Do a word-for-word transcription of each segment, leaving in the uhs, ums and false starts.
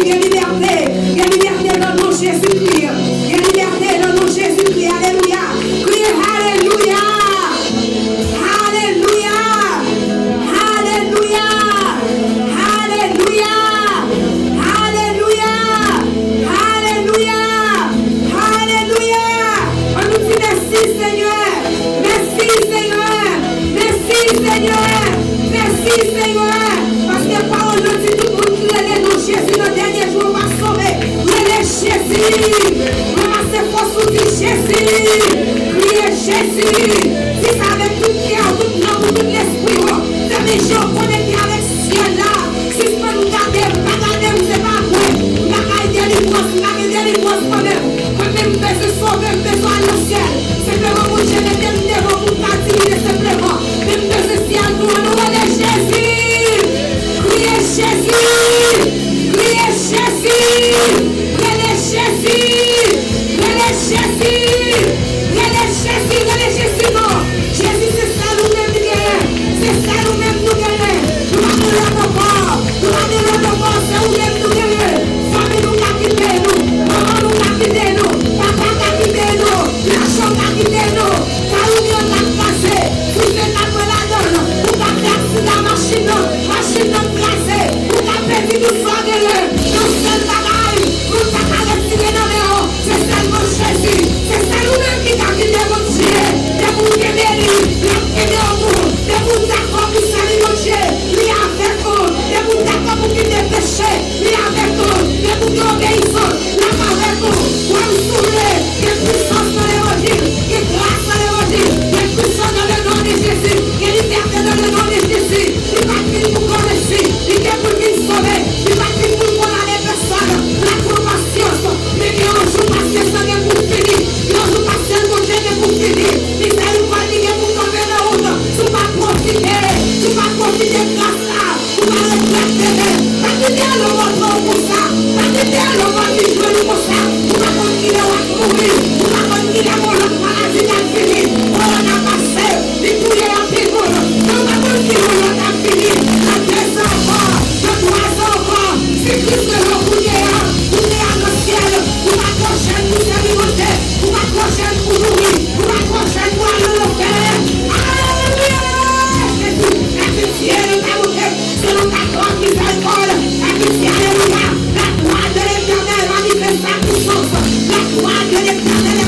Gen libète, gen libète nan non Jezikri. Gen libète nan non Jezikri. Alelouya. Kriye alelouya. Alelouya. Alelouya. Alelouya. Alelouya. Alelouya. Alelouya. Ann nou di mèsi, Senyè. Mèsi, Senyè. Mèsi, Senyè. Mèsi, Senyè. Paske pawòl lan di tout moun ki rele non Jezi nan dènye jou yo p ap sove. Rele Jezi. Ranmase fòs ou, di Jezi. Kriye Jezi. Di sa avèk tout kè w, tout nanm ou, tout lespri w. Fèmen je w, konekte avèk syèl la. Sispann gade m, pa gade m, se pa vre. M pa kay delivrans, m pa gen delivrans mwen menm. Mwen menm, m bezwen sove, m bezwen al nan syèl. Senpleman, Bondye mete m devan pou m ka dirije senpleman. Men m bezwen syèl tou, ann nou rele Jezi. Kriye Jezi. Kriye Jezi. Rele Jezi. Rele Jezi. Rele Jezi. Rele Jezi non. Jezi se sèl ou menm li genyen. Se sèl ou menm nou genyen. Nou pa gen lòt ankò. Nou pa gen lòt ankò. Se ou menm nou genyen. Fanmi nou ka kite nou. Manman nou ka kite nou. Papa ka kite nou. Lajan ka kite nou. Kay ou gen ka kraze. Si se ka pran ladan l, ou ka fè aksidan machin nan. Machin nan kraze. Ou ka pèdi tout sa w genyen. Yon sèl bagay, nou pa ka retire nan men w. Se sèlman Jezi. Se sèl ou menm ki ka kite Bondye. Depi w kenbe li, l ap kenbe w tou. Depi w dakò pou sèvi Bondye, li avèk ou. Depi w dakò pou kite peche, li avèk ou. Depi w gen obeyisans, l ap avèk ou. Frè m, si w vle gen pwisans nan levanjil, gen gras nan levanjil, gen pwisans dans le nom de Jésus, gen libète dans le nom de Jésus. Li pa t vin pou kòmesi, li gen pou l vin sove. Li pa t vin pou l kondane pèsòn. L ap pran pasyans. Men gen yon jou pasyans lan gen pou fini. Gen yon jou pasyans Bondye gen pou fini. Mizèrikòd li gen pou kanpe nan wout. Si w pa pwofite, si w pa pwofite gras la, ou pa regrèt demen. Pa kite lòt bò pran w konsa. Pa kite lòt bò vin jwenn ou konsa. Ou pa konn kilè w ap mouri. Ou pa konn kilè yon lòt maladi k ap vini. Kowona pase. Li touye anpil moun. Men ou pa konn kilè yon lòt ap vini. Nan de zan ankò, nan twa zan ankò, si Kris rele w kounye a, ou deja nan syèl. Ou pa twò jèn pou sèvi Bondye. Ou pa twò jèn pou mouri. Ou pa twò jèn pou al nan lanfè. Alelouya! Jezi, la pitié de ta bonté, selon ta grande miséricorde, la pitié, alelouya. La gloire de l'Éternel manifeste sa puissance. La gloire de l'Éternel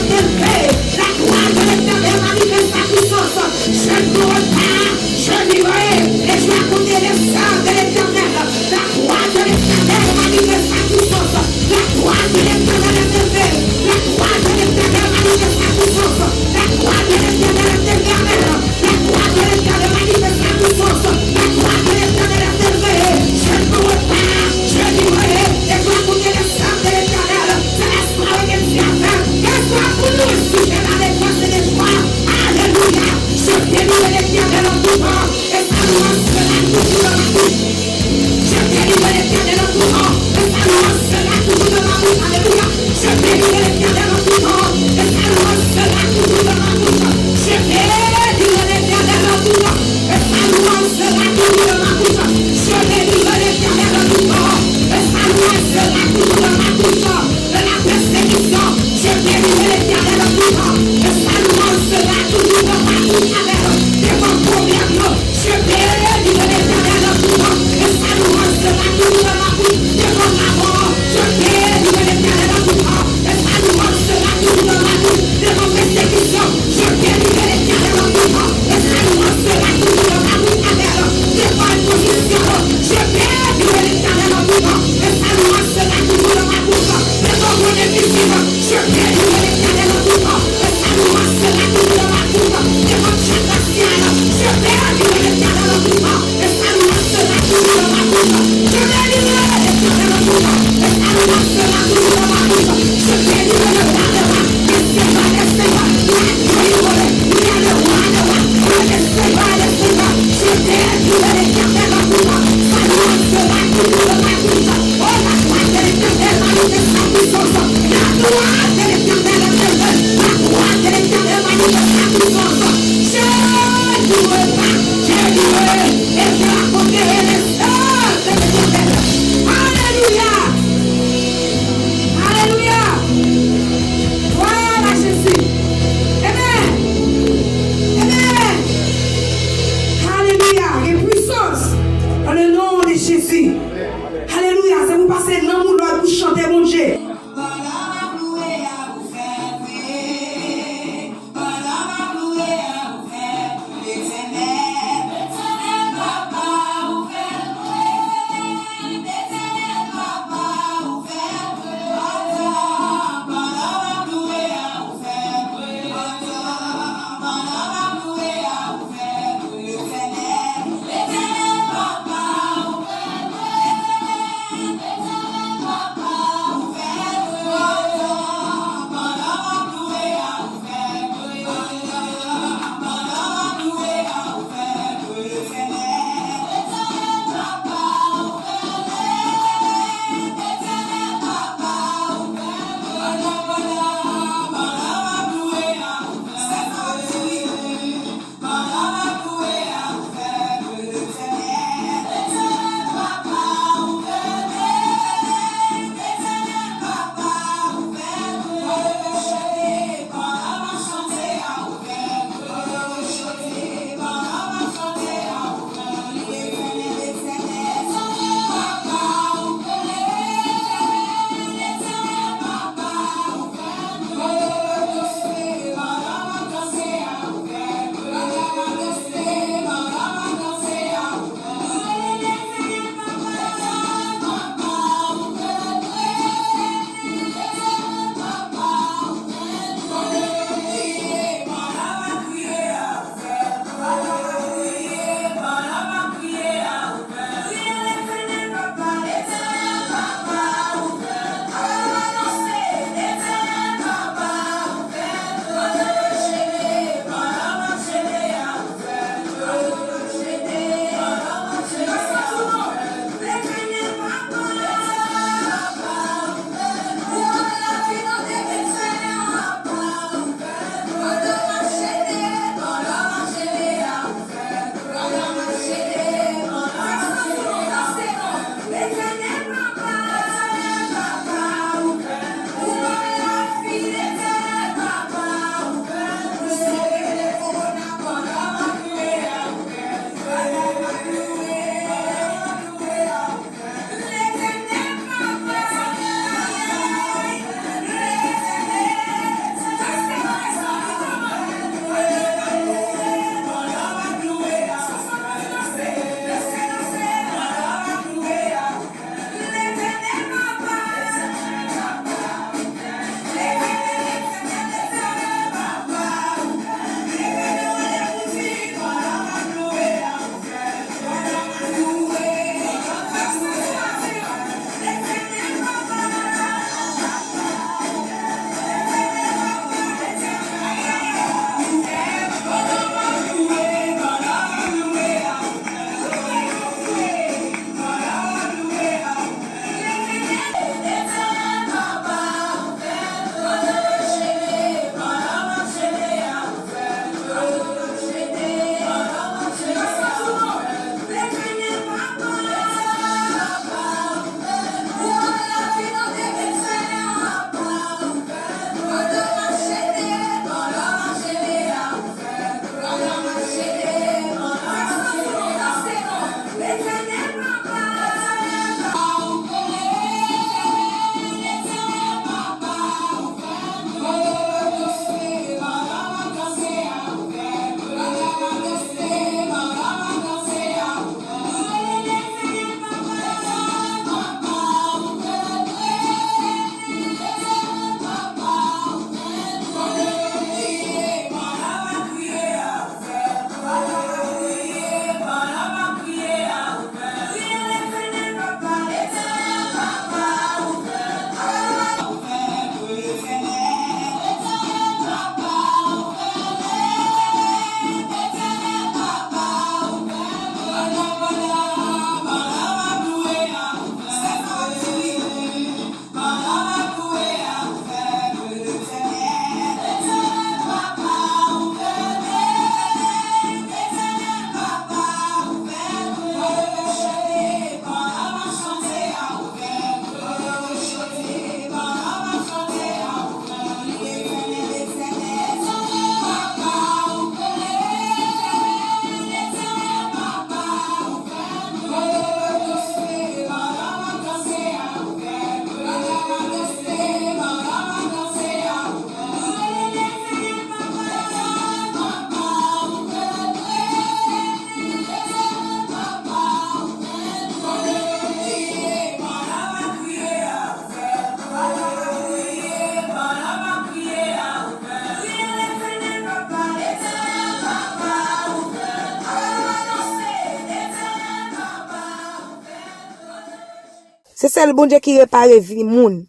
Sèl Bondye ki repare vi moun.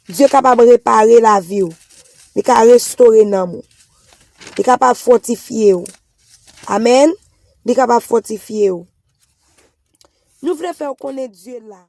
Dye kapab repare lavi w. Li ka restore nanm ou. Li kapab fòtifye w. Amèn. Li kapab fòtifye w. Nou vle fè w konnen Dye la.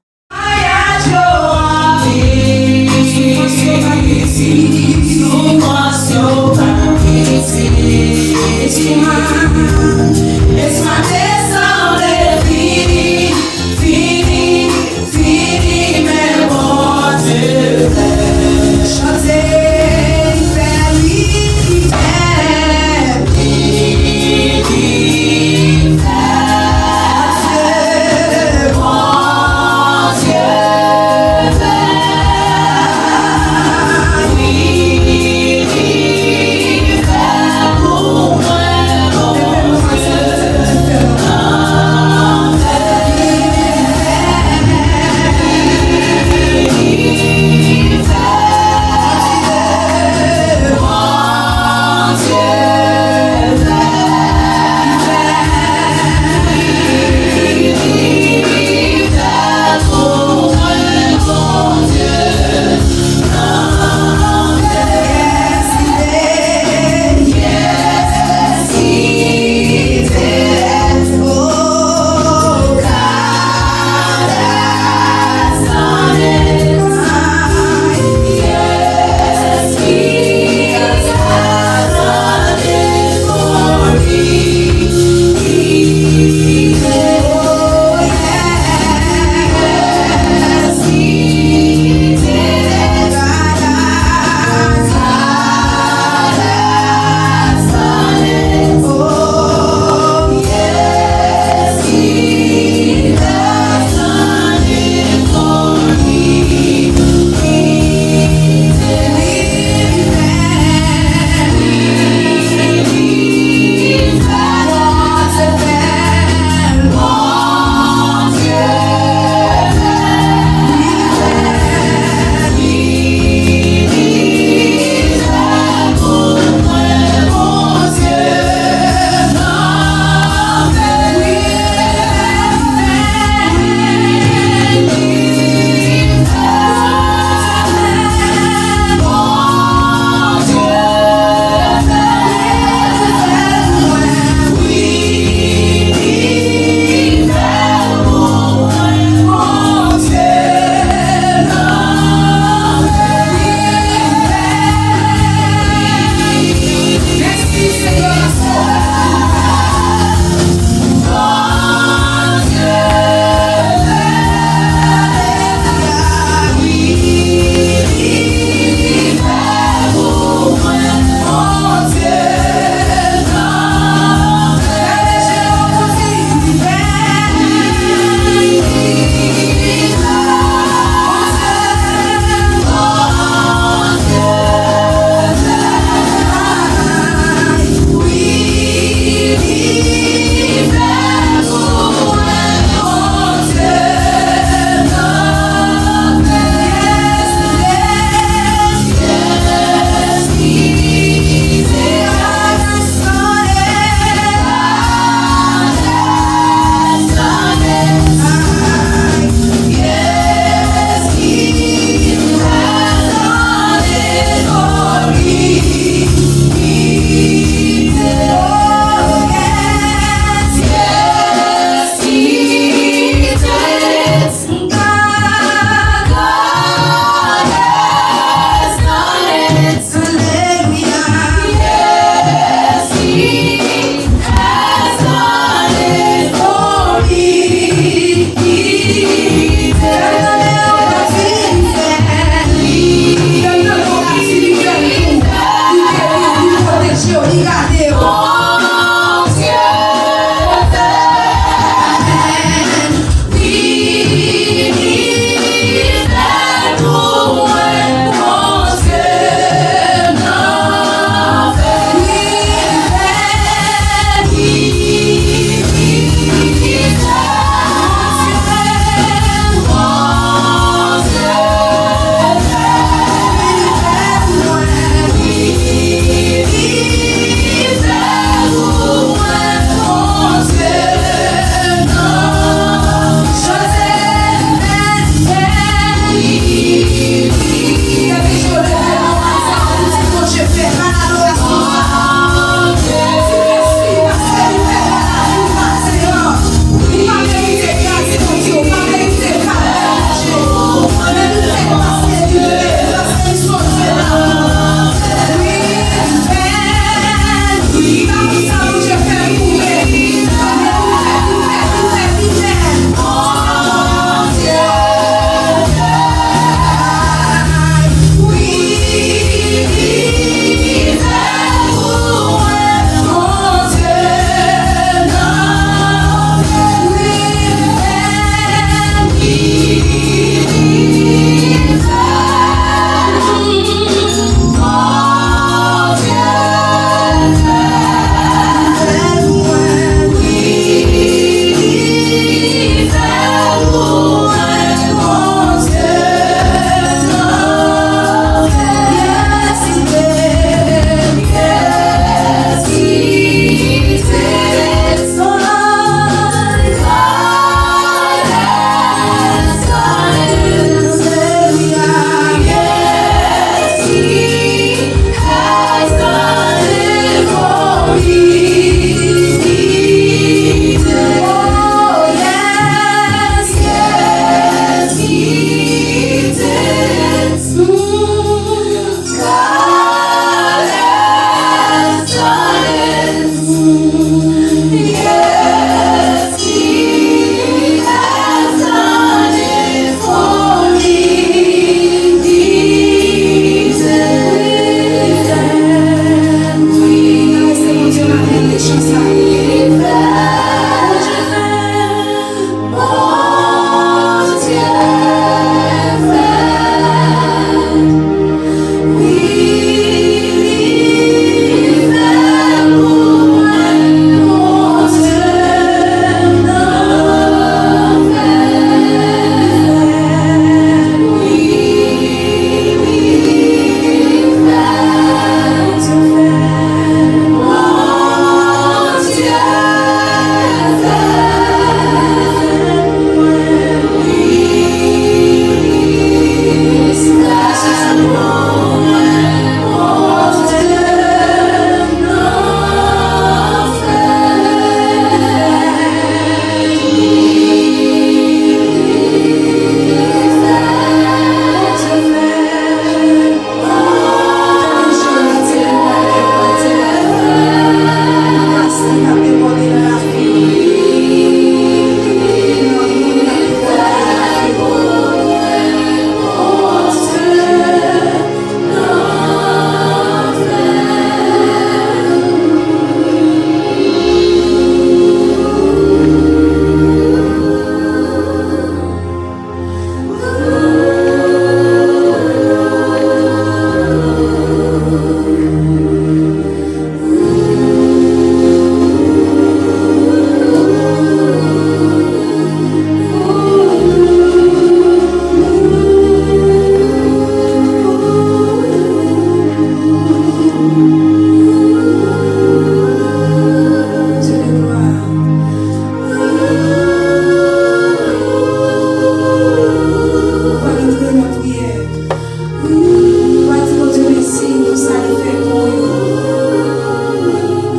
Ou va di Bondye mèsi pou sa li fè pou ou yo.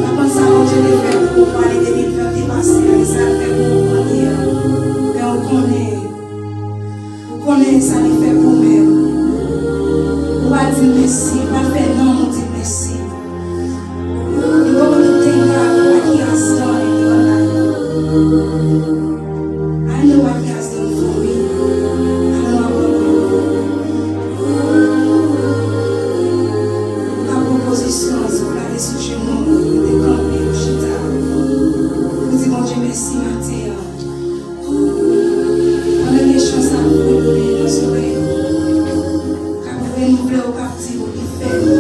Pa konn sa Bondye te fè pou ou pou ane de mil ven te pase a, men sa l fè pou ou kounye a. Men ou konnen, ou konnen sa li fè pou ou menm. Ou va di l mèsi, ou va fè nanm ou di l mèsi. You want to thank God for what He has done in your life. I know what He has done for me. I know what God will do. Ou ka pran pozisyon, si w lage sou jenou w, ou te kanpe, ou chita. Ou di Bondye mèsi maten an. Pandan gen chan sa ap woule nan zòrèy ou, k ap renouvle w, k ap di w li fè m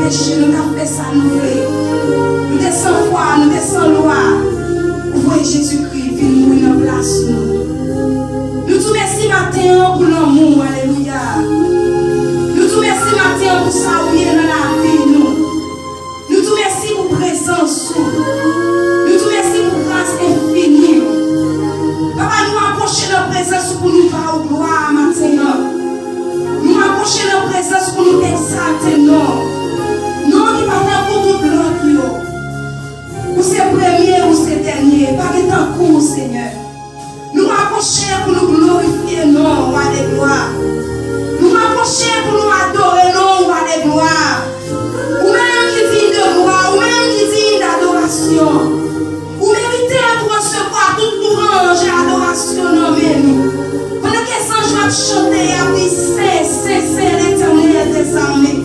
peche, nou t ap fè sa nou vle. Nou te san fwa, nou te san lwa. Ou voye Jezikri vin mouri nan plas nou. Nou di w mèsi maten an pou lanmou w, alelouya. Nou di w mèsi maten an pou sa ou ye nan lavi nou. Nou di w mèsi pou prezans ou. Nou di w mèsi pou gras enfini w. Papa, nou apwoche nan prezans ou pou nou ba ou glwa maten an. Nou apwoche nan prezans ou pou nou egzalte non w. Non w ki pa tankou tout lòt yo. Ou se premye, ou se dènye. Pa gen tankou w, Senyè. Nou apwoche pou nou glorifye non w, wa de glwa. Nou apwoche pou nou adore non w, wa de glwa. Ou menm ki diy de glwa, ou menm ki diy dadorasyon. Ou merite pou resevwa tout lwanj e adorasyon nan men nou. Pandan ke zanj yo ap chante, y ap di, Sen, Sen, Sen, Letènèl dèzame.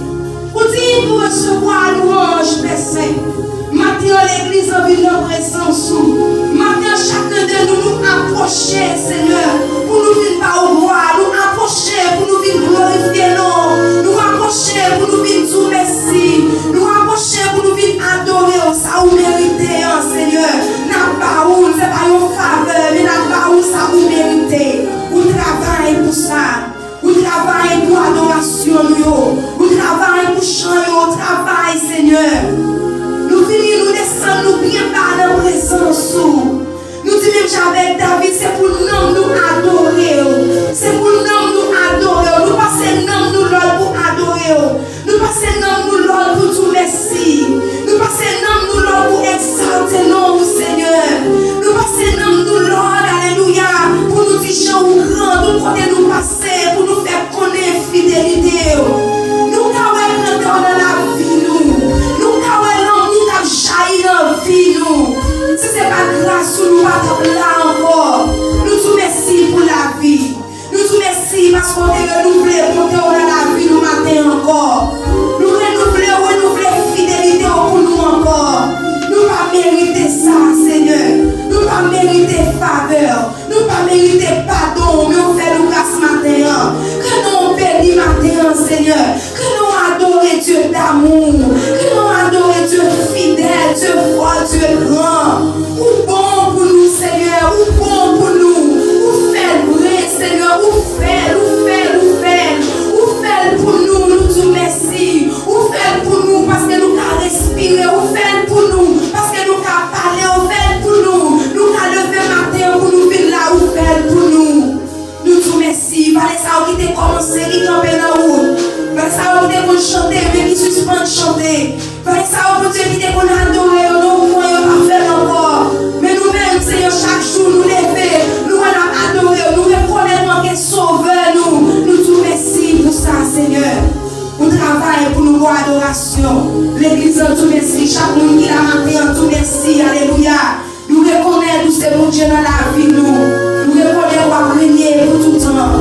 Ou diy pou resevwa lwanj, Pè Sen. Maten an, legliz lan vin nan prezans ou. Maten an, chak de nou, nou apwoche, Senyè, pou nou vin ba ou glwa. Nou apwoche pou nou vin glorifye non w. Nou apwoche pou nou vin di w mèsi. Nou apwoche pou nou vin adore w. Sa ou merite an, Senyè, n ap ba ou l. Se pa yon favè, men n ap ba ou sa ou merite. Ou travay pou sa. Ou travay pou adorasyon nou yo. Ou travay pou chan yo. Ou travay, Senyè. Nou vini, nou desann, nou byen ba nan prezans ou. Nou di menm jan avèk David, se pou nanm nou adore w. Se pou nanm nou adore w. Nou pase nanm nou lòd pou adore w. Nou pase nanm nou lòd pou di w mèsi. Nou pase nanm nou lòd pou egzalte non w, Senyè. Nou pase nanm nou lòd, alelouya, pou nou di jan ou gran, tout kote nou pase, pou nou fè konnen fidelite w. Nou ka wè grandè w nan lavi nou. Nou ka wè lanmou k ap jayi nan vi nou. Si se pa t gras ou, nou pa t ap la ankò. Nou di w mèsi pou lavi. Nou di w mèsi paske w te renouvle bonte w nan lavi nou maten ankò. Nou renouvle, renouvle fidelite w pou nou ankò. Nou pa merite sa, Senyè. Nou pa merite favè w. Nou pa merite padon w, men w fè nou gras maten an. Ke non w beni maten an, Senyè. Ke nou adore Dye damou. Ke nou adore Dye fidèl, Dye fò, Dye gran. Ou bon pou nou, Senyè. Ou bon pou nou. Ou fè l vre, Senyè. Ou fè l, ou fè l, ou fè l. Ou fè l pou nou, nou di w mèsi. Ou fè l pou nou paske nou ka respire. Ou fè l pou nou paske nou ka pale. Ou fè l pou nou, nou ka leve maten an pou nou vin la. Ou fè l pou nou. Nou di w mèsi. Valè sa yo ki te kòmanse, ki kanpe nan wout. Valè sa yo ki te konn chante, men ki sispann chante. Valè sa yo, Bondye, ki te konn adore yo nan yon kwen, yo pa fè l ankò. Men nou menm, Senyè, chak jou nou leve, nou wè n ap adore w, nou rekonèt w anke Sovè nou. Nou di w mèsi pou sa, Senyè. Ou travay pou nou ba w adorasyon. Legliz lan di w mèsi. Chak moun ki la maten an di w mèsi. Alelouya. Nou rekonèt ou se Bondye nan lavi nou. Nou rekonèt w ap renye pou toutan.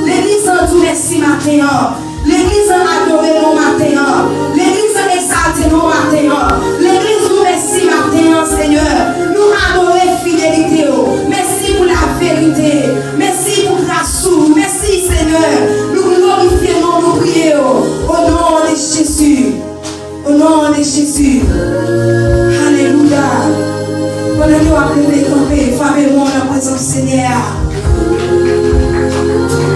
Legliz lan di w mèsi maten an. Legliz lan adore non w maten an. Legliz lan egzalte non w maten an. Legliz di w mèsi maten an, Senyè. Nou adore fidelite w. Mèsi pou laverite. Mèsi pou gras ou. Mèsi, Senyè. Nou glorifye non w, nou priye w. O non de Jezi. Au nom de Jésus. Alelouya. Pandan ke w ap leve kanpe, frape men w nan prezans Senyè a.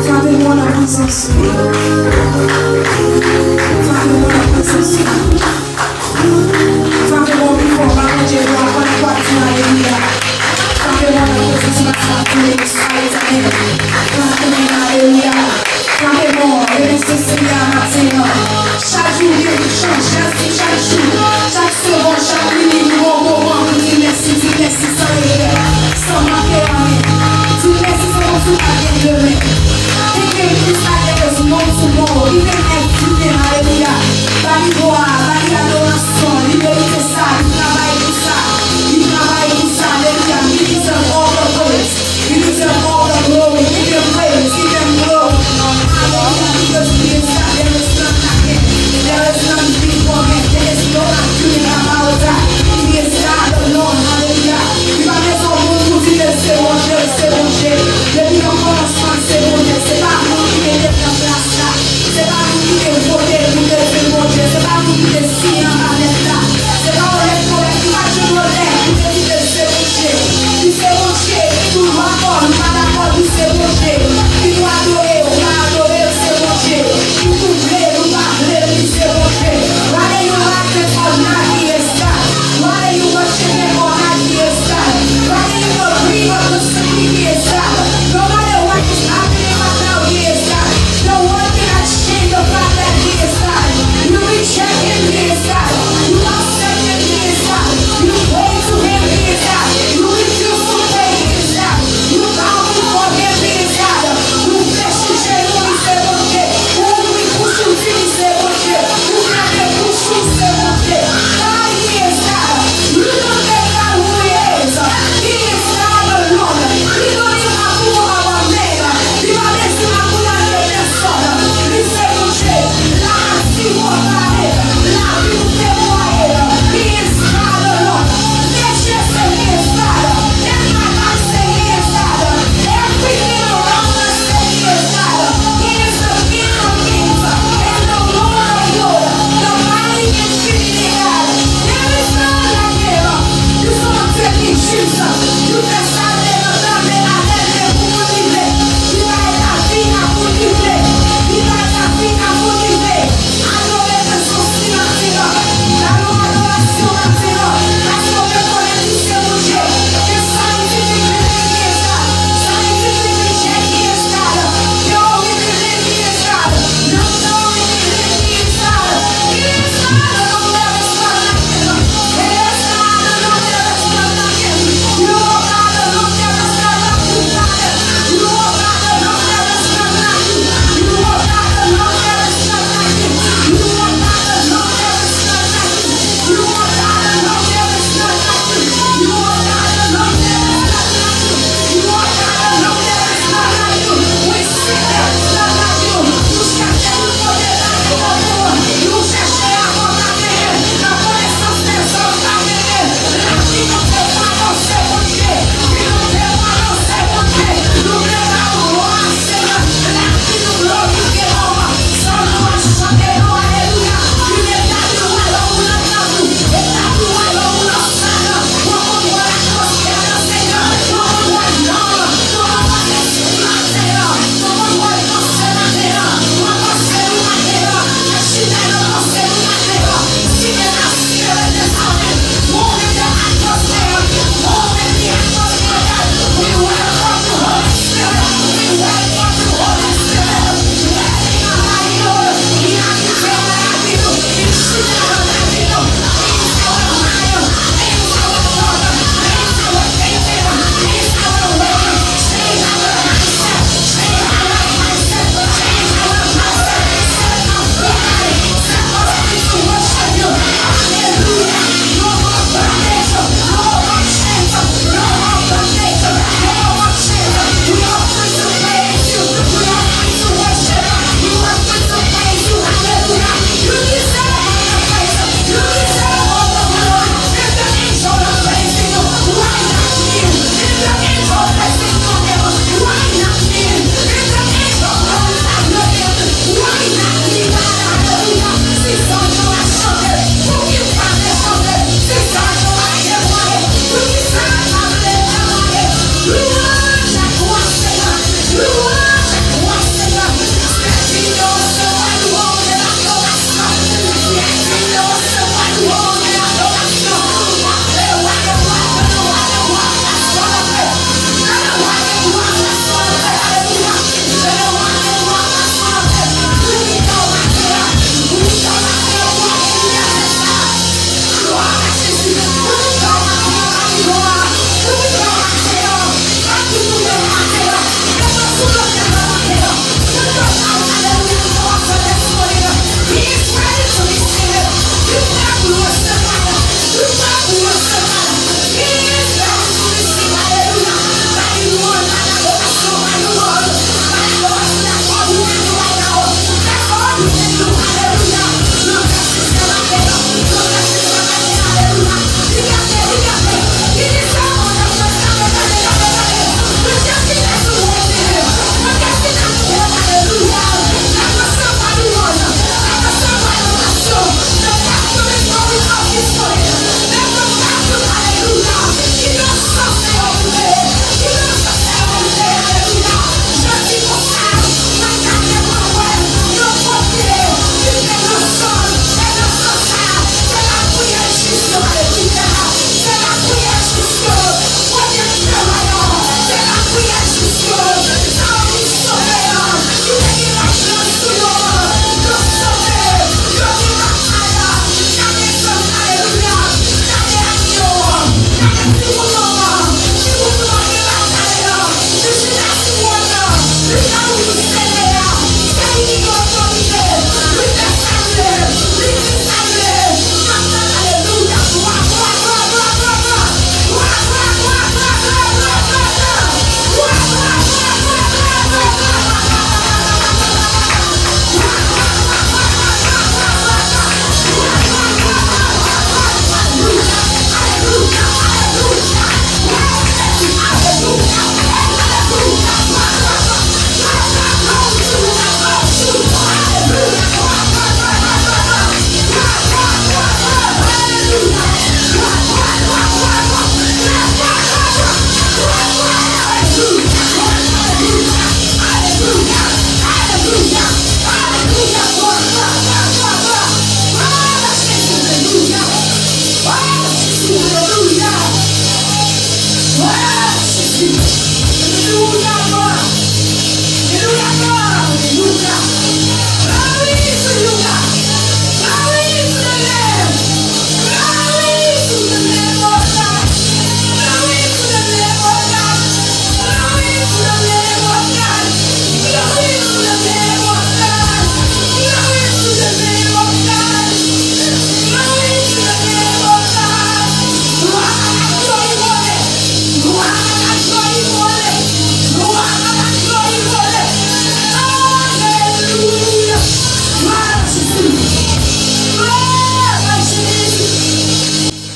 Frape men w nan prezans li. Frape men w nan prezans li. Frape men w pi fò, ba Bondye glwa pandan ke w ap di alelouya. Frape men w nan prezans Mèt la, Bondye, Letènèl. Frape men, alelouya. Frape men w, remèsye Senyè a maten an. Chak jou gen yon chans, chak jou, chak jou, chak segonn, chak minit, nou gen yon moman pou di mèsi, di mèsi san regrè, san manke anyen. Di mèsi, se kòmsi w pa gen demen. Kenbe Kris la, kenbe non sou non, kite l envite n, alelouya. Ba li glwa, ba li adorasyon, li merite sa, li travay pou sa, li travay pou sa, alelouya. Li deserve all the praise. You deserve all the glory. Give him praise. Give him glory. Hallelujah. Because he is God. There is none like him. There is none before him. There is no like you in our power, God. He is God alone. Hallelujah. Li pa bezwen moun pou di ke l se Bondye, l se Bondye. Depi nan kòmansman, l se Bondye. Se pa moun ki mete l nan plas la. Se pa nou ki te vote pou te vin Bondye. Se pa nou ki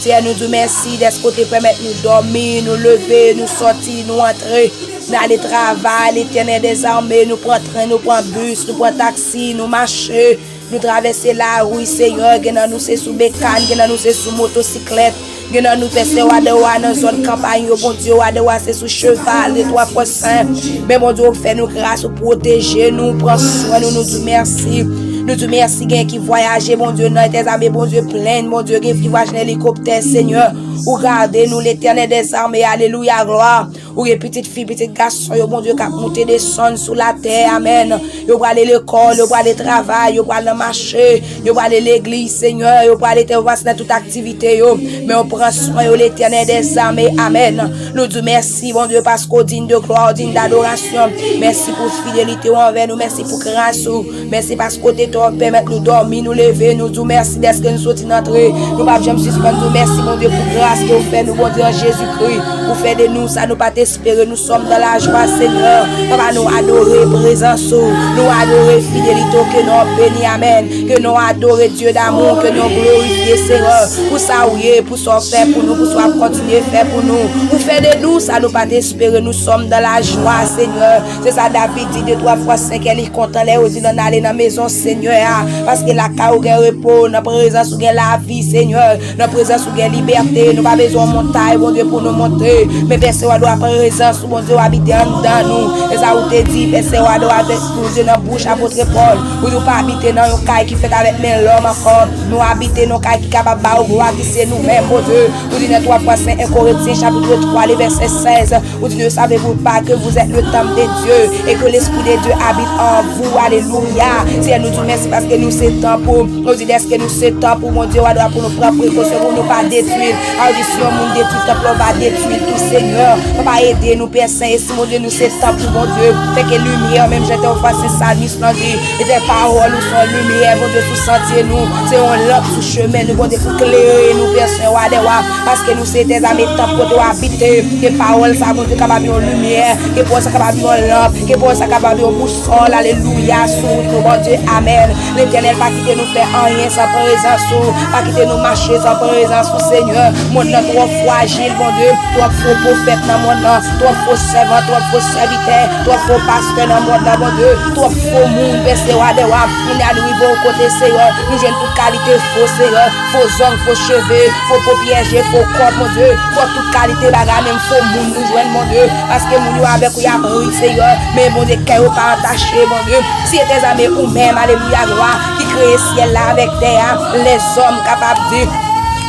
Senyè, nou di w mèsi dèske w te pèmèt nou dòmi, nou leve, nou sòti, nou antre, n ale travay, Letènèl dèzame, nou pran tren, nou pran bis, nou pran taksi, nou mache, nou travèse lari, Senyè, gen nan nou se sou bekàn, gen nan nou se sou motosiklèt, gen nan nou, Pè Seywa, de wa nan zòn kanpay yo, Bondye, wa de wa se sou cheval, de twa fwa sen. Men Bondye, ou fè nou gras, ou pwoteje nou, ou pran swen nou, nou di w mèsi. Nou di w mèsi, gen ki vwayaje, Bondye, nan Letènèl dèzame, Bondye, plenn, Bondye, gen ki vwayaje nan elikoptè, Senyè. Ou gade nou, Letènèl dèzame, alelouya, glwa. Ou gen pitit fi, pitit gason yo, Bondye, k ap moute desann sou latè, amèn. Yo prale lekòl, yo prale travay, yo prale nan mache, yo prale legliz, Senyè, yo prale te pase nan tout aktivite yo. Men ou pran swen yo, Letènèl dèzame, amèn. Nou di w mèsi, Bondye, paske w diy de glwa, w diy dadorasyon. Mèsi pou fidelite w anvè nou, mèsi pou gras ou. Mèsi paske w te pèmèt nou dòmi, nou leve, nou di w mèsi dèske nou soti, n antre. Nou p ap janm sispann di w mèsi, Bondye, pou gras ke w fè nou, Bondye, an Jezikri. Ou fè de nou sa nou pa t espere, nous sommes dans la joie, Senyè. Papa, nou adore prezans ou, nou adore fidelite w, ke non w beni, amèn. Ke non w adore, Dieu d'amour, ke non w glorifye, Senyè, pou sa w ye, pou sa w fè pou nou, pou sa w ap kontinye fè pou nou. Ou fè de nou sa nou pa t espere, nous sommes dans la joie, Senyè. Se sa David di de twa fwa, Senyè, li kontan lè yo di l ann ale nan mezon Senyè a, paske lakay ou gen repo, nan prezans ou gen lavi, Senyè, nan prezans ou gen libète. Nou pa bezwen yon montay, Bondye, pou nou monte, men Pè Seywa, prezans ou, Bondye, w abite anndan nou. E sa ou te di, Pè Seywa, avèk, Bondye, nan bouch apot Pòl, ou di w pa abite nan yon kay ki fèt avèk men lòm ankò, men w abite nan yon kay ki kapab ba ou glwa, ki se nou menm, Bondye. Ou di nan twa fwa sen, en Korentyen chapit twa, le vèsè sèz, ou di, ne savez-vous pas que vous êtes le temple de Dieu et que l'Esprit de Dieu habite en vous? Alelouya. Senyè, nou di w mèsi paske nou se tanp ou. Nou di dèske nou se tanp ou, Bondye, w a dwa pou nou pran prekosyon pou nou pa detwi l. A di, si yon moun detwi tanp la, w va detwi l tou, Senyè. Papa, ede nou, Pè Sen, e si, Bondye, nou se tanp ou, Bondye, fè ke limyè w, menm jan te yon fwa se salmis lan di, e fè pawòl ou se yon limyè, Bondye, sou santye nou, se yon lanp sou chemen nou, Bondye, pou klere nou, Pè Sen, Wa dè wa, paske nou se tè zame, tanp kote w abite. Ke pawòl sa, Bondye, kapab yon limyè, ke pawòl sa kapab yon lanp, ke pawòl sa kapab yon bousòl, alelouya, sou wout nou, Bondye, amèn. Letènèl, pa kite nou fè anyen san prezans ou, pa kite nou mache san prezans ou, Senyè. Mond lan twò frajil, Bondye, twòp fo pwofèt nan mond lan, twòp fo sèvan, twòp fo sèvitè, twòp fo pastè nan mond lan, Bondye, twòp fo moun, Pè Sen, Wa dè wa. Kounye a nou rive yon kote, Senyè, nou jwenn tout kalite fo, Senyè, fo zong, fo cheve, fo po pyèje, fo kòb, Bondye, fo tout kalite bagay, menm fo moun nou jwenn, Bondye, paske moun yo avèk ou y ap ri, Senyè, men, Bondye, kè yo pa antache, Bondye. Si e tè zame ou menm, alelouya, glwa, ki kreye syèl la avèk tè a, lèzòm kapab di,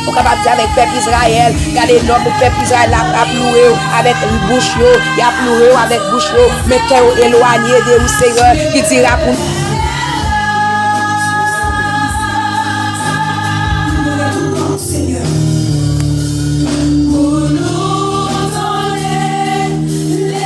ou kapab di avèk pèp Izrayèl, gade nonb pèp Izrayèl la ap louwe w avèk bouch yo, y ap louwe w avèk bouch yo, men kè yo elwanye de ou, Senyè, ki dira pou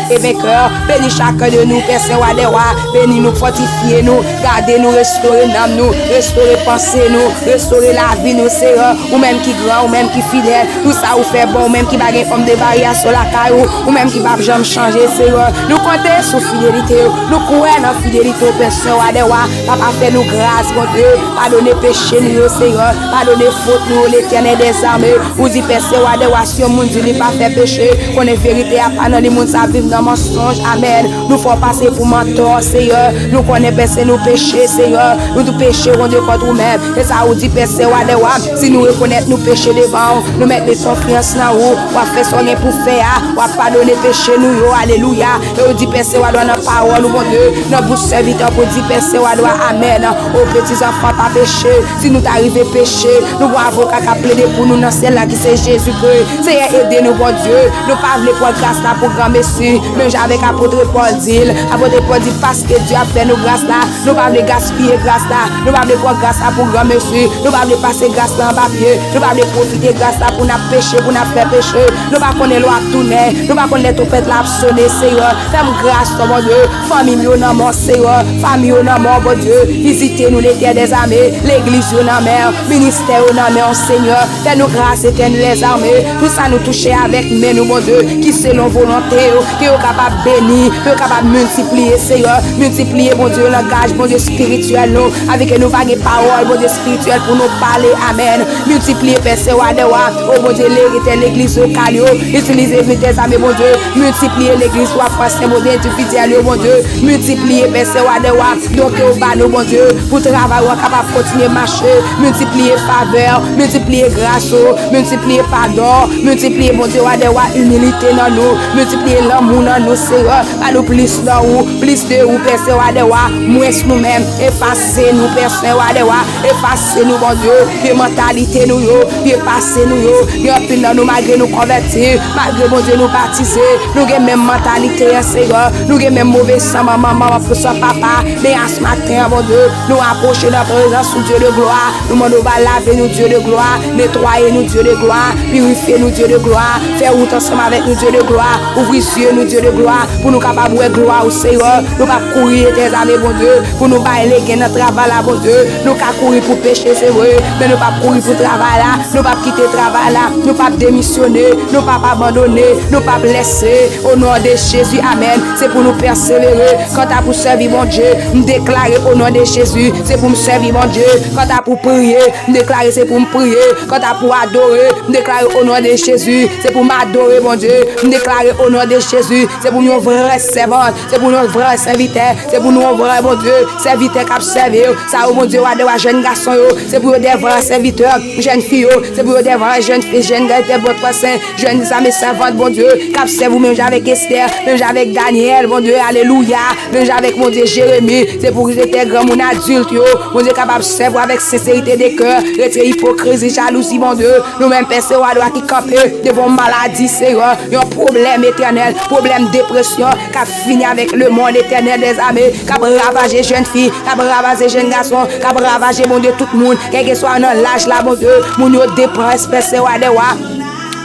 e venkè. Beni chakun de nou, Pè Sen, Wa dè wa. Beni nou, fòtifye nou, gade nou, restore nanm nou, restore panse nou, restore lavi nou, Senyè. Ou menm ki gran, ou menm ki fidèl, tout sa ou fè bon, ou menm ki pa gen fòm de varyasyon lakay ou, ou menm ki p ap janm chanje, Senyè. Nou konte sou fidelite ou, nou kwè nan fidelite ou, Pè Sen, Wa dè wa. Papa, fè nou gras, Bondye, padone peche nou yo, Senyè, padone fot nou yo, Letènèl dèzame. Ou di, Pè Sen, Wa dè wa, si yon moun di li pa fè peche, konnen verite a pa nan li, moun sa viv nan mansonj. Amèn. Nou fè w pase pou mantò, Senyè. Nou konnen, Pè Sen, nou peche, Senyè. Nou tou peche, Bondye, kont ou menm. E sa ou di, Pè Sen, Wa dè wa, si nou rekonèt nou peche devan ou, nou mete konfyans nan ou, w ap fè sa w gen pou fè a, w ap padone peche nou yo. Alelouya. E ou di, Pè Sen, Wa dè wa, nan pawòl ou, Bondye, nan bouch sèvitè w, pou di, Pè Sen, Wa dè wa, amèn. O, peti zanfan, pa peche. Si nou ta rive peche, nou gon avoka k ap plede pou nou nan syèl la, ki se Jezikri. Senyè, ede nou, Bondye. Nou pa vle pran gras la pou granmesi, menm jan avèk apot Pòl di l. Apot Pòl di, paske Dye ap fè nou gras la, nou pa vle gaspiye gras la. Nou pa vle pran gras la pou granmesi. Nou pa vle pase gras la anba pye. Nou pa vle pwofite gras la pou n ap peche, pou n ap fè peche. Nou pa konnen lè w ap tounen. Nou pa konn lè twonpèt la ap sonnen, Senyè. Fè m gras, Bondye. Fanmi m yo nan mò, Senyè. Fanmi yo nan mò, Bondye. Vizite nou, Letènèl dèzame. Legliz yo nan men w. Ministè yo nan men w, Senyè. Fè nou gras, Etènèl dèzame. Tout sa nou touche avèk men nou, Bondye, ki selon volonte w, ke yo kapab beni, pou yo kapab miltipliye, Seyè. Miltipliye, Bondye, langaj, Bondye, espirityèl nou, afenke nou va gen pawòl, Bondye, espirityèl pou nou pale. Amèn. Miltipliye, Pè, Seyè, wa dè wa, o Bondye, leritè legliz lokal yo, itilize vin dèzame, Bondye, miltipliye legliz Twa Fwa Sen, Bondye, endividyèl yo, Bondye, miltipliye, Pè, Seyè, wa dè wa, don ke w ba nou, Bondye, pou travay ou an kapab kontinye mache, miltipliye favè, miltipliye gras ou, miltipliye padon, miltipliye, Bondye, wa dè wa, imilite nan nou, miltipliye lanmou nan nou, Seyè, ba nou plis nan ou, plis de ou, Pè Sen, wa dè wa, mwens nou menm, efase nou, Pè Sen, wa dè wa, efase nou, Bondye, vye mantalite nou yo, vye pase nou yo, gen anpil nan nou, malgre nou konvèti, malgre, Bondye, nou batize, nou gen menm mantalite an, Seyè, nou gen menm move san manman, manman pou san papa, men asmaten an, Bondye, nou apwoche nan prezans ou, Dye de glwa, nou mande w ba lave nou, Dye de glwa, netwaye nou, Dye de glwa, pirifye nou, Dye de glwa, fè wout ansanm avèk nou, Dye de glwa, ouvri zye nou, Dye de glwa, pou nou kapab wè glwa ou, Seyè. Nou p ap kouri, Etènèl dèzame, Bondye, pou nou bay legen nan travay la, Bondye. Nou ka kouri pou peche, se vre, men nou p ap kouri pou travay la. Nou p ap kite travay la. Nou p ap demisyone. Nou p ap abandone. Nou p ap lèse. O non de Jezi, amèn. Se pou nou pèsevere. Kanta pou sèvi Bondye, m deklare o non de Jezi, se pou m sèvi Bondye. Kanta pou priye, m deklare se pou m priye. Kanta pou adore, m deklare o non de Jezi, se pou m adore Bondye. M deklare o non de Jezi, se pou m yon vrè sèvant, se pou m yon vrè sèvitè, se pou nou yon vrè Bondye, sèvitè k ap sèvi w. Sa yo, Bondye, wa dè wa, jèn gason yo, se pou yo de vrè sèvitè, jèn fi yo, se pou yo de vrè jèn fi, jèn gade bòt pwasen, jèn zame sèvant, Bondye, k ap sèvi w menm jan avèk Estè, menm jan avèk Danyèl, Bondye, alelouya, menm jan avèk, Bondye, Jeremi, se pou yo te granmoun adilt yo, Bondye, kapab sèvi w avèk senserite de kè, retire ipokrizi, jalouzi, Bondye, nou menm, Pè Seyè, wa dè wa ki kanpe devan maladi, Seyè, yon pwoblèm, Etènèl, pwoblèm depresyon k ap fini avèk lemonn, Etènèl dèzame, k ap ravaje jèn fi, k ap ravaje jèn gason, k ap ravaje, Bondye, tout moun, kèlkeswa nan laj la, Bondye, moun yo deprès, Pè Seyè, wa dè wa.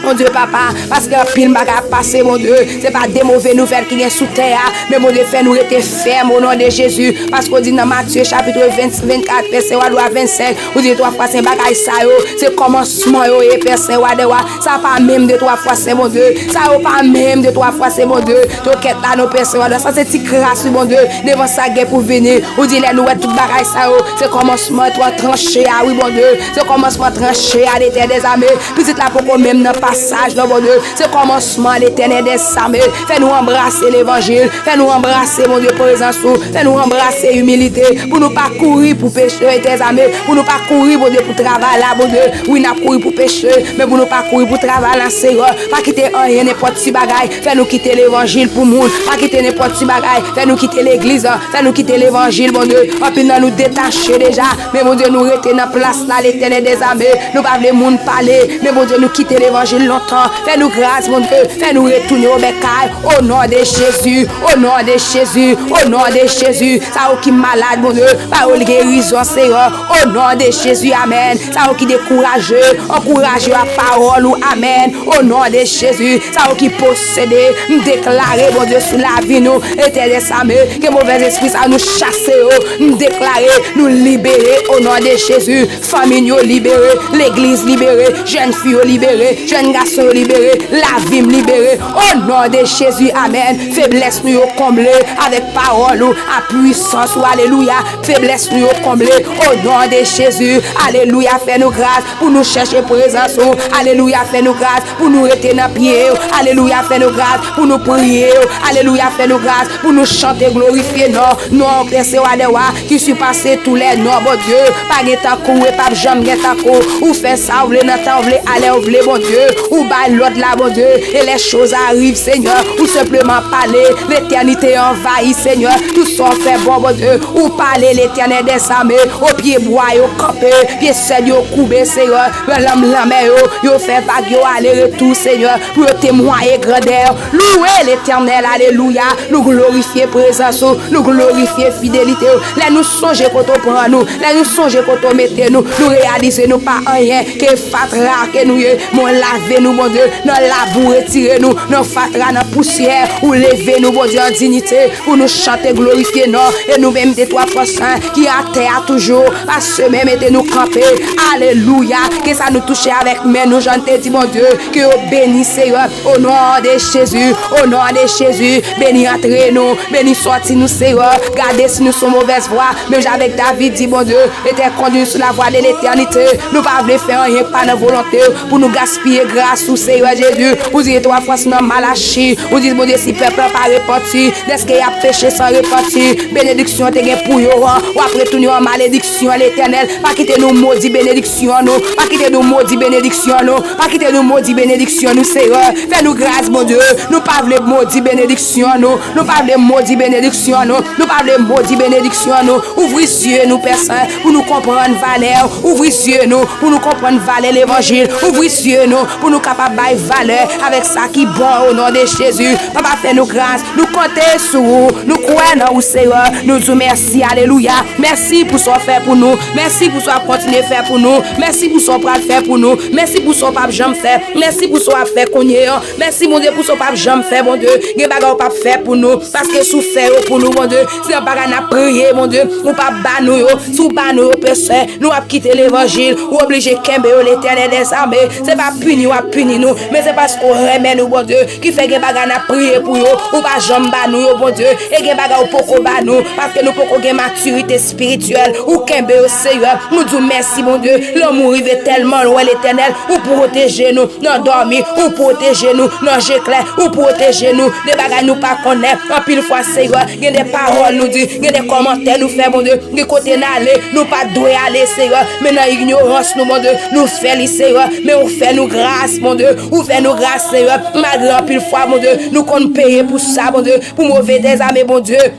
Bondye papa, paske anpil bagay ap pase, Bondye, se pa de move nouvèl ki gen sou tè a, men Bondye fè nou rete fèm o non de Jezi, paske w di nan Matye chapit vennkat, vèsè wa dè wa vennsenk, ou di twa fwa sen bagay sa yo, se kòmansman yo ye, Pè Sen, wa dè wa, sa pa menm de twa fwa sen, Bondye, sa yo pa menm de twa fwa sen, Bondye, tokèt la non, Pè Sen, wa dè wa, sa se ti kras wi, Bondye, devan sa gen pou vini, ou di lè nou wè tout bagay sa yo, se kòmansman twa tranche a wi, Bondye, se kòmansman tranche a, Letènèl dèzame, pitit la poko menm nan pasaj non, Bondye, se kòmansman, Letènèl dèzame, fè nou anbrase levanjil, fè nou anbrase, Bondye, prezans ou, fè nou anbrase imilite, pou nou pa kouri pou peche, Letènèl dèzame, pou nou pa kouri, Bondye, pou travay la, Bondye, wi, n ap kouri pou peche, men pou nou pa kouri pou travay la, Seyè, pa kite anyen, nenpòt ti bagay, fè nou kite levanjil pou moun, pa kite nenpòt ti bagay, fè nou kite legliz, fè nou kite levanjil, Bondye, anpil nan nou detache deja, men, Bondye, nou rete nan plas la, Letènèl dèzame, nou pa vle moun pale, men, Bondye, nou kite levanjil lontan, fè nou gras, Bondye, fè nou retounen o bèkay, o non de Jezi, o non de Jezi, o non de Jezi. Sa yo ki malad, Bondye, ba yo gerizon, Seyè, o non de Jezi, amèn. Sa yo ki dekouraje, ankouraje yo ak pawòl ou, amèn, o non de Jezi. Sa yo ki posede, m deklare, Bondye, sou lavi nou, Letènèl dèzame, ke movèzespri sa yo, nou chase yo, m deklare, nou libere, o non de Jezi. Fanmi n yo libere, legliz libere, jèn fi yo libere, jèn gason yo libere, lavi m libere. O non de Jezi, amèn. Feblès nou yo konble avèk pawòl ou, a pwisans ou, alelouya. Feblès nou yo konble, o non de Jezi, alelouya. Fè nou gras pou nou chèche prezans ou, alelouya. Fè nou gras pou nou rete nan pye w, alelouya. Fè nou gras pou nou priye w, alelouya. Fè nou gras pou nou chante, glorifye non, non, Pè Seyè, wa dè wa, ki sipase tou lè non, Bondye. Pa gen tankou w e p ap janm gen tankou w. Ou fè sa w vle, nan tan w vle, alè w vle, Bondye. Ou bay lòd la, Bondye, e les choses arrivent, Senyè. Ou senpleman pale, letènite anvayi, Senyè. Tout sa w fè bon, Bondye. Ou pale, Letènèl dèzame, o pye bwa yo kanpe, pye sèd yo koube, Senyè. Lanm lanmè yo, yo fè vag yo ale retou, Senyè, pou yo temwaye grandè w. Louwe Letènèl, alelouya. Nou glorifye prezans ou, nou glorifye fidelite w. Lè nou sonje kote w pran nou, lè nou sonje kote w mete nou, nou reyalize nou pa anyen, ke fatra ke nou ye, men w lave leve nou, Bondye, nan labou, retire nou nan fatra, nan pousyè. Ou leve nou, Bondye, an diyite, pou nou chante, glorifye non. E nou menm de twa fwa sen ki atè a toujou, pa semen, mete nou kanpe. Alelouya. Ke sa nou touche avèk men nou, jan te di, Bondye, ke yo beni, Seyè. O non de Jezi, o non de Jezi, beni antre nou, beni sòti nou, Seyè. Gade si nou sou movèz vwa, menm jan avèk David di, Bondye, Etènèl, kondui nou sou lavwa de letènite. Nou pa vle fè anyen k pa nan volonte w pou nou gaspiye gras ou, Seyè Jezi. Ou di twa fwa nan Malachi, ou di, Bondye, si pèp la pa repanti, dèske y ap peche san repanti, benediksyon te gen pou yo an, w ap retounen an malediksyon, Letènèl. Pa kite nou modi benediksyon nou. Pa kite nou modi benediksyon nou. Pa kite nou modi benediksyon nou, Seyè. Fè nou gras, Bondye. Nou pa vle modi benediksyon nou. Nou pa vle modi benediksyon nou. Nou pa vle modi benediksyon nou. Ouvri zye nou, Pè Sen, pou nou konprann valè w. Ouvri zye nou pou nou konprann valè levanjil. Ouvri zye nou pou nou kapab bay valè avèk sa ki bon, o non de Jezi. Papa, fè nou gras. Nou konte sou ou. Nou kwè nan ou, Seyè. Nou di w mèsi. Alelouya. Mèsi pou sa w fè pou nou. Mèsi pou sa w ap kontinye fè pou nou. Mèsi pou sa w pral fè pou nou. Mèsi pou sa w p ap janm fè. Mèsi pou sa w ap fè kounye a. Mèsi, Bondye, pou sa w p ap janm fè, Bondye. Gen bagay ou p ap fè pou nou. Paske si w fè yo pou nou, Bondye, se yon bagay n ap priye, Bondye. Ou p ap ba nou yo. Si w ba nou yo, Pè Sen, nou ap kite levanjil. Ou oblije kenbe yo, Letènèl dèzame. Se pa pini w ap pini nou, men se paske w renmen nou, Bondye, ki fè gen bagay n ap priye pou yo, ou pa janm ba nou yo, Bondye. E gen bagay ou poko ba nou, paske nou poko gen matirite espirityèl. Ou kenbe yo, Seyè. Nou di w mèsi, Bondye. Lanmou rive tèlman lwen, Letènèl. Ou pwoteje nou nan dòmi. Ou pwoteje nou nan je klè. Ou pwoteje nou de bagay nou pa konnen. Anpil fwa, Seyè, gen de pawòl nou di, gen de kòmantè nou fè, Bondye. Gen kote n ale, nou pa t dwe ale, Seyè. Men nan ignorans nou, Bondye, nou fè li, Seyè. Men ou fè nou gras, Bondye. Ou fè nou gras, Seyè. Malgre anpil fwa, Bondye, nou konn peye pou sa, Bondye. Pou move dèzame, Bondye.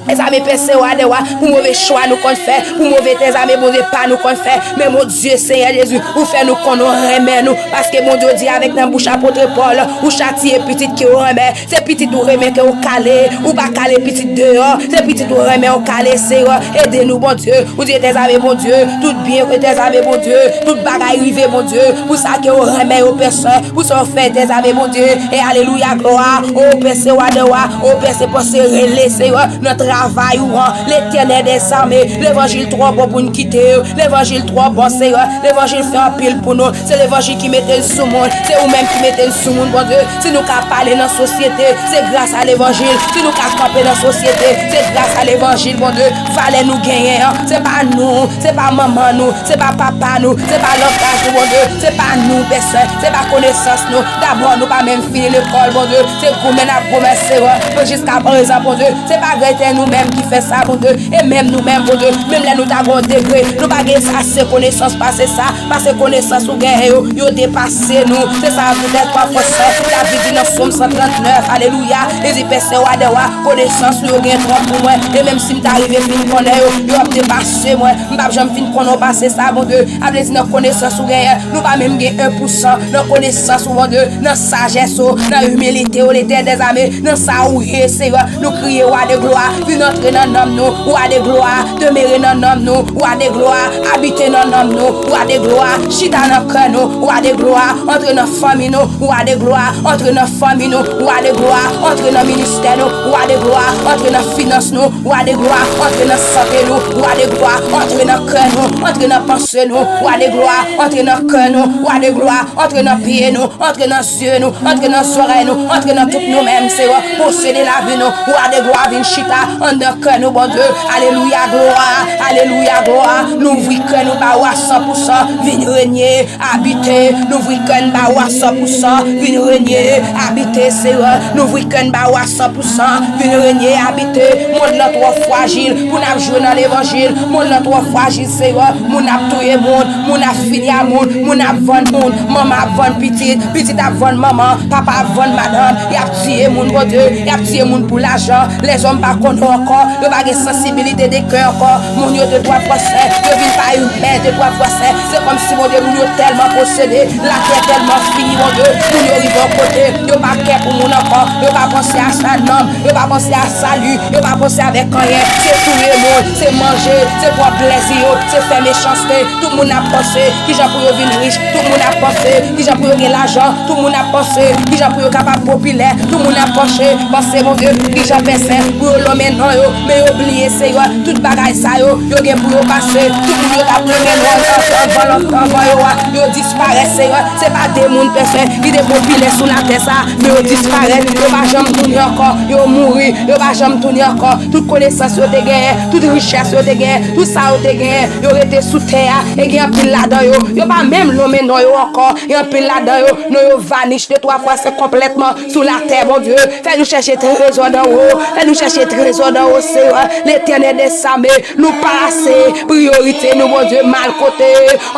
Dèzame, Pè Sen, Wa dè wa, pou move chwa nou konn fè, pou move dèzame, Bondye, pa nou konn fè. Men, Bondye, Seyè Jezi, ou fè nou konn ou renmen nou. Paske, Bondye, ou di avèk nan bouch apot Pòl, ou chatiye pitit ke ou renmen. Se pitit ou renmen ke ou kale, ou pa kale pitit deyò. Se pitit ou renmen ou kale, Seyè. Ede nou, Bondye. Ou di, Etènèl zame, Bondye, tout byen, Etènèl zame, Bondye, tout bagay rive, Bondye, pou sa ke ou renmen yo, Pè Sen, pou sa ou fè, Etènèl zame, Bondye. E alelouya, glwa. O Pè Sen, Wa dè wa, o Pè Sen, panse rele, Seyè, nan travay ou an. Letènèl dèzame, levanjil twò bon pou n kite yo. Levanjil twò bon, Seyè. Levanjil fè anpil pou nou. Se levanjil ki mete n sou moun. Se ou menm ki mete n sou moun, Bondye. Si nou ka pale nan sosyete, se gras a levanjil. Si nou ka kanpe nan sosyete, se gras a levanjil, Bondye. Valè nou genyen an, se pa nou, se pa manman nou, se pa papa nou, se pa langaj nou, Bondye. Se pa nou, Pè Sen, se pa konesans nou. Dabò, nou pa menm fini lekòl, Bondye. Se goumen n ap goumen, Seyè. Men jiska prezan, Bondye, se pa grate nou menm ki fè sa, Bondye. E menm nou menm, Bondye, menm lè nou ta gen yon degre, nou pa gen ase konesans pase sa, pase konesans ou genyen yo, yo depase nou. Se sa poutèt pafwa sa, David di nan Sòm san trannèf, alelouya, li di, Pè Sen, Wa dè wa, konesans ou yo gen twòp pou mwen. E menm si m ta rive fin konnen yo, yo ap depase mwen. M p ap janm fin konnen w pase sa, Bondye. A vle di, nan konesans ou genyen, nou pa menm gen en pou san nan konesans ou, Bondye, nan sajès ou, nan imilite ou, Letènèl dèzame, nan sa ou ye, Seyè. Nou kriye, Wa de glwa, vin antre nan nanm nou, Wa de glwa, demere nan nanm nou, Wa de glwa, abite nan nanm nou, Wa de glwa, chita nan kè nou, Wa de glwa, antre nan fanmi nou, Wa de glwa, antre nan fanmi nou, Wa de glwa, antre nan ministè nou, Wa de glwa, antre nan finans nou, Wa de glwa, antre nan sante nou, Wa de glwa, antre nan kè nou, antre nan panse nou, Wa de glwa, antre nan kè nou, Wa de glwa, antre nan pye nou, antre nan zye nou, antre nan zòrèy nou, antre nan tout nou menm, Seyè, posede lavi nou, Wa de glwa, vin chita anndan kè nou, Bondye, alelouya, glwa, alelouya, glwa, nou ouvri kè nou ba ou a san pou san, vin renye, abite, nou ouvri kè n ba ou a san pou san, vin renye, abite, Seyè, nou ouvri kè n ba ou a san pou san, vin renye, abite, mond lan twò frajil pou n ap jwe nan levanjil, mond lan twò frajil, Seyè, moun ap touye moun, moun ap fini a moun, moun ap vann moun, manman ap vann pitit, pitit ap vann manman, papa ap vann madanm, y ap tiye moun, Bondye, y ap tiye moun pou lajan, lèzòm pa konnen w ankò, yo pa gen sansibilite de kè ankò. Moun yo de twa fwa sè, yo vin pa imen de twa fwa sè. Se kòmsi, Bondye, moun yo tèlman posede, latè tèlman fini, Bondye, moun yo rive yon kote, yo pa kè pou moun ankò, yo pa panse a sa nanm, yo pa panse a sali, yo pa panse avèk anyen. Se touye moun, se manje, se pran plèzi yo, se fè mechanste. Tout moun ap panse kijan pou yo vin rich, tout moun ap panse kijan pou yo gen lajan, tout moun ap panse kijan pou yo kapab popilè, tout moun ap panse, panse, Bondye, kijan pèsè pou yo lonmen non yo, men yo bliye, Seyè, tout bagay sa yo, yo gen pou yo pase. Tout moun yo t ap lonmen non yo anvan, anvan yo a, yo disparèt, Seyè. Se pa de moun, pèsè, ki te popilè sou latè sa, men yo disparèt, yo pa janm tounen ankò, yo mouri, yo pa janm tounen ankò. Tout konesans yo te genyen, tout richès yo te genyen, tout sa yo te genyen, yo rete sou tè a, e gen anpil ladan yo, yo pa menm lonmen non yo ankò, e anpil ladan yo, non yo vanish de twa fwa sè konplètman sou latè, Bondye. Fè nou chèche trezò nan ou, fè nou chèche trezò nan ou, Seyè, Letènèl dèzame. Nou plase priyorite nou, Bondye, mal kote.